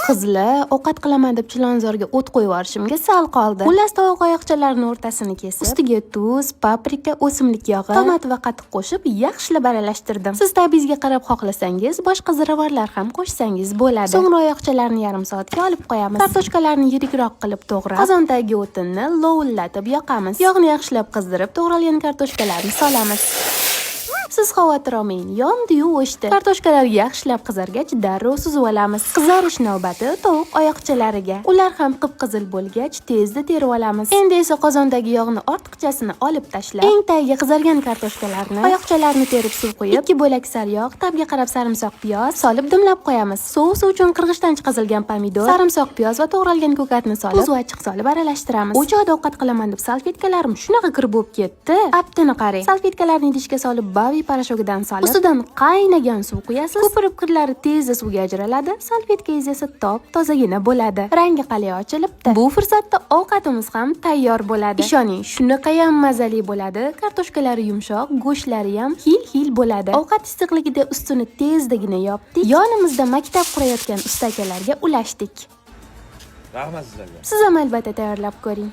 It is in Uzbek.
Qizlar, ovqat qilaman deb chilonzorga o't qo'yib yuborishimga sal qoldi. Xullas, tovuq oyoqchalarini o'rtasini kesib, ustiga tuz, paprika, o'simlik yog'i, tomat va qatiq qo'shib, yaxshilab aralashtirdim. Siz ta'bingizga qarab, xohlasangiz, boshqa ziravorlar ham qo'shsangiz bo'ladi. So'ngra oyoqchalarni yarim soatga olib qo'yamiz. Kartoshkalarni yirikroq qilib to'g'rab, qozondagi o'tinni lovullatib yoqamiz. Yog'ni yaxshilab qizdirib, to'g'ralgan kartoshkalarni solamiz. Siz xavotir olmang, yondi-yu o'chdi. Kartoshkalar yaxshilab qizargach, darrov suzib olamiz. Qizarish navbati tovuq oyoqchalariga. Ular ham qip-qizil bo'lgach, tezda terib olamiz. Endi esa qozondagi yog'ni ortiqchasini olib tashlab, eng tagiga qizargan kartoshkalarni, oyoqchalarni terib suv quyib, ikki bo'lak sariyog', ta'bga qarab sarimsoq piyoz solib dimlab qo'yamiz. Sousi uchun qirg'ichdan chiqazilgan pomidor, sarimsoq piyoz va to'g'ralgan ko'katni solib, tuz va achchiq solib aralashtiramiz. O'choqda ovqat qilaman deb salfetkalarim shunaqa kir bo'lib ketdi. Aptini qarang. Salfetkalarni idishga solib, Bavi poroshokidan solib, ustidan qaynagan suv quyasiz. Ko'pirib kirlari tezda suvga ajraladi, salfetkangiz esa top tozagina bo'ladi. Rangi qalay ochilibdi. Bu fursatda ovqatimiz ham tayyor bo'ladi. Ishoning, shunaqayam mazali bo'ladi. Kartoshkalari yumshoq, go'shtlari ham hil-hil bo'ladi. Ovqat issiqligida ustini tezdagina yopdik. Yonimizda maktab qurayotgan usta akalarga ulashdik. Rahmat sizlarga. Siz ham albatta tayyorlab ko'ring.